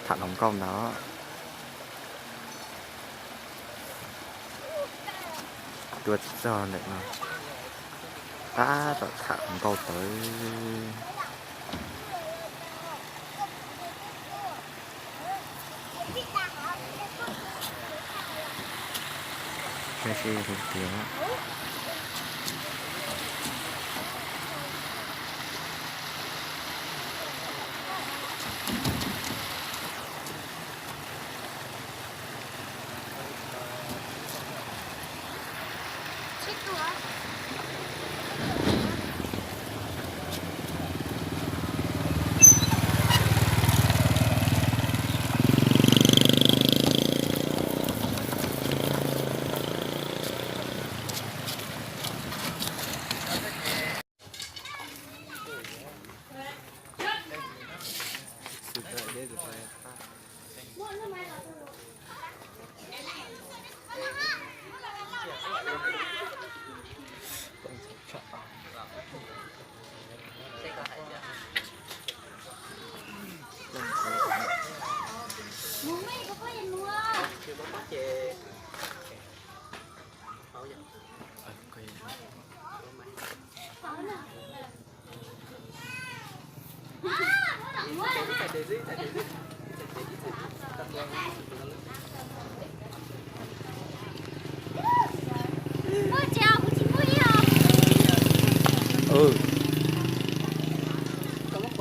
Tham hluas nkauj ntawd. Tua tsis txog ntawm no. Tab tom tham hluas nkauj tawv. Saib seb hauv tiag.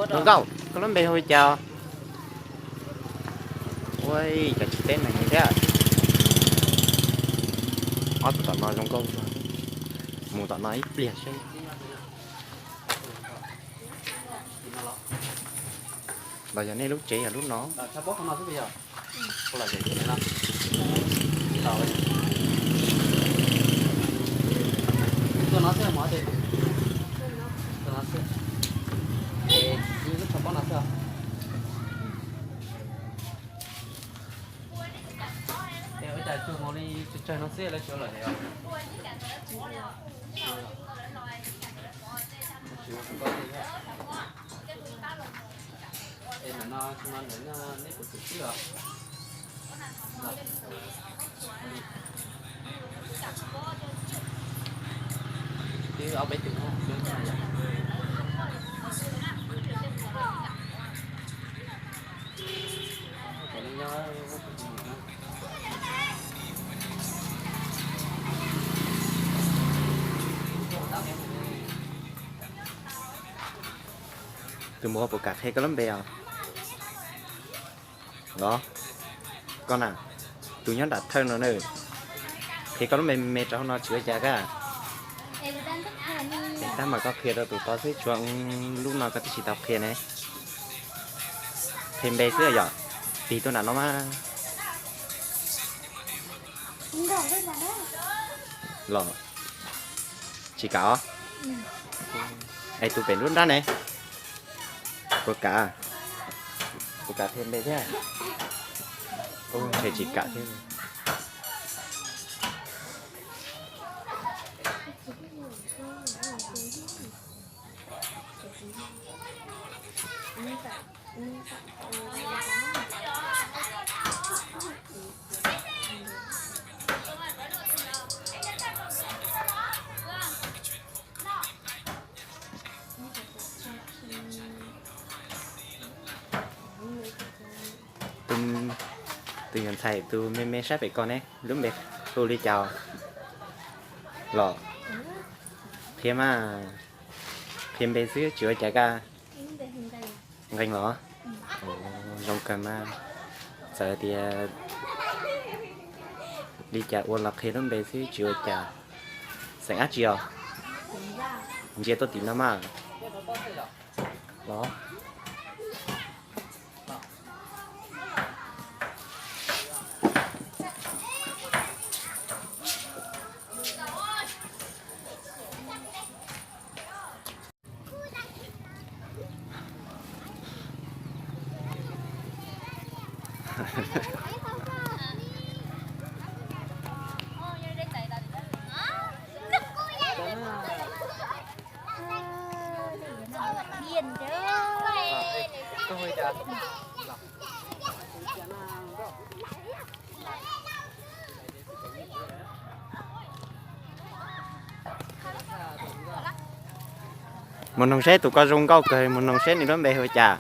Zoo nkauj, koj lub npe hu li cas? Ua cas tsis teb neeg li thiab. Ob tug tom no zoo nkauj, mus tom no ib pliag seb. Los yog nej lub tsev yog lub no? Tus muam puas kam qhia koj lub npe os? Los, koj na, tus nyob nram thawj no na, qhia koj lub npe me rau hauv no tsis ua cas kab. Tab mas koj qhia rau tus tod xwb, tshuav lub no koj twb tsis tau qhia ne. Qhia npe xwb yom, tig tuaj nram no mas. Los, tsis kam os. Es tus pem nruab nrab ne? Puas kam? Puas kam qhia npe thiab? Ntshe tsis kam thiab. Tus, tus nyuam ntxhais tus me me sab pem ko ne, lub npe hu li cas los? Qhia mas, qhia npe xwb tsis ua cas kab. Nqee los? Zoo kawg mas. Txawm tias li cas ua los qhia lub npe xwb tsis ua cas. Xeem dab tsi os? Ntsia tuaj tim no mas. Los. Mus noog seb tus ko zoo nkauj kawg, mus noog seb nws lub npe hu cas.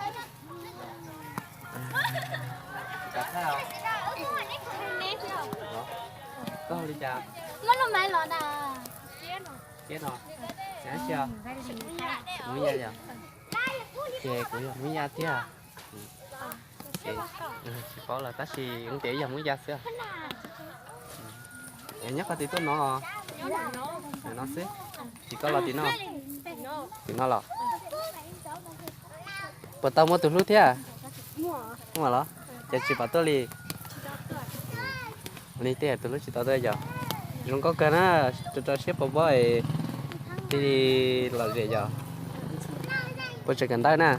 Koj hu li cas? Hmoob Yaj yom? Ces kuv yog Hmoob Yaj thiab. Tsis paub los tab sis tias yog Hmoob Yaj xwb. Nyob qhov twg tuaj no? No xwb. Ces koj los tim no? Tim no los? Puas tau muaj tus hlub thiab? Muaj los? Ces tsis pom tuaj li. Li tiag, tus hlub tsis tau tuaj yog. Zoo nkauj kawg na, rau rau siab pov pob es thiaj li lom zem yom. Puas tseem kawm ntawv na?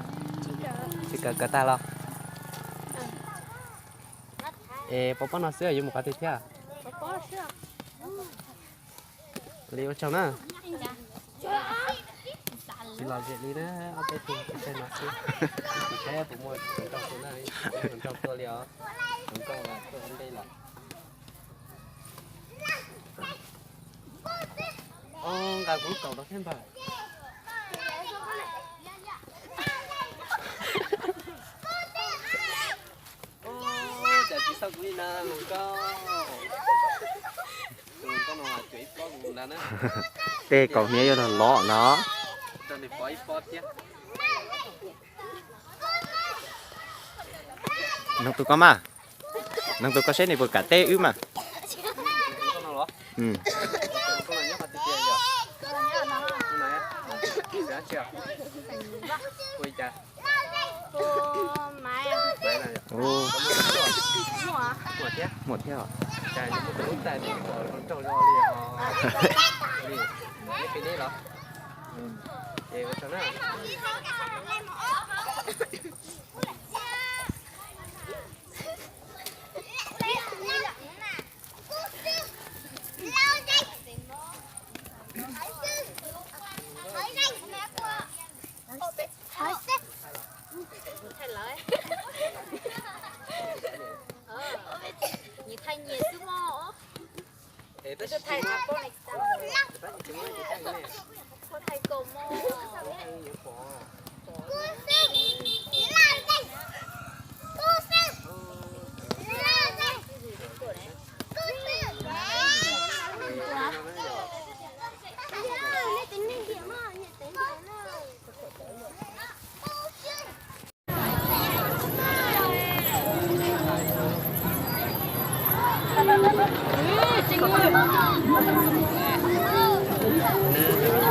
Tsis kawm, kawm tag los? Es pov pob no xwb yuav mus qhov twg thiab? Li ua tsaug na. Tsis lom zem li na, ob peb tug pes tsawg no xwb. Tsis saib puas muaj hluas nraug tuaj na, hluas nraug tuaj li os. Hluas nraug los tuaj ua ntej lawm. Nqa kuv lub kaus rau thiab npawg. Cas tsis xauj kuv li na, hluas nkauj. Hluas nkauj no cuam ib pob kuv ntag na. Tej kaus hniav yuav los lov no. Rau nws pov ib pob thiab. Noog tus ko mas, noog tus ko seb nws puas kam teb wb mas. Muaj thiab.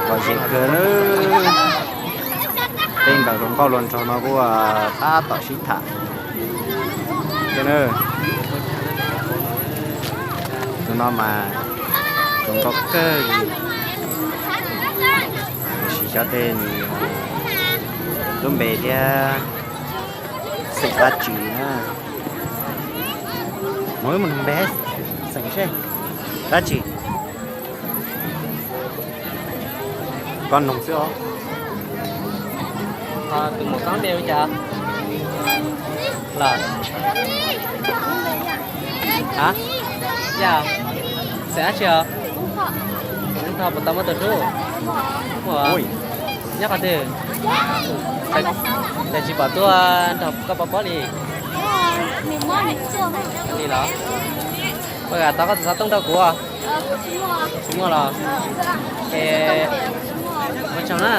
Lom zem kawg na. Tej nkawm hluas nkauj hluas nraug no kuj tab tom sib tham. Tus no mas hluas nkauj kawg li. Tab sis xyov tej nws lub npe thiab xeem dab tsi na. Mus wb mus noog npe, xeem seb dab tsi. Koj noog xwb os. Tus maum txob npe hu cas? Los, a, yog xeem dab tsi os? Tho puas tau muaj tus hlub? Muaj. Nyob qhov twg? Tes tsis pom tuaj nrog koj pov pob li. Li los? Koj kam tau koj tus xov tooj rau kuv? Tsis muaj los? Es ua tsaug na.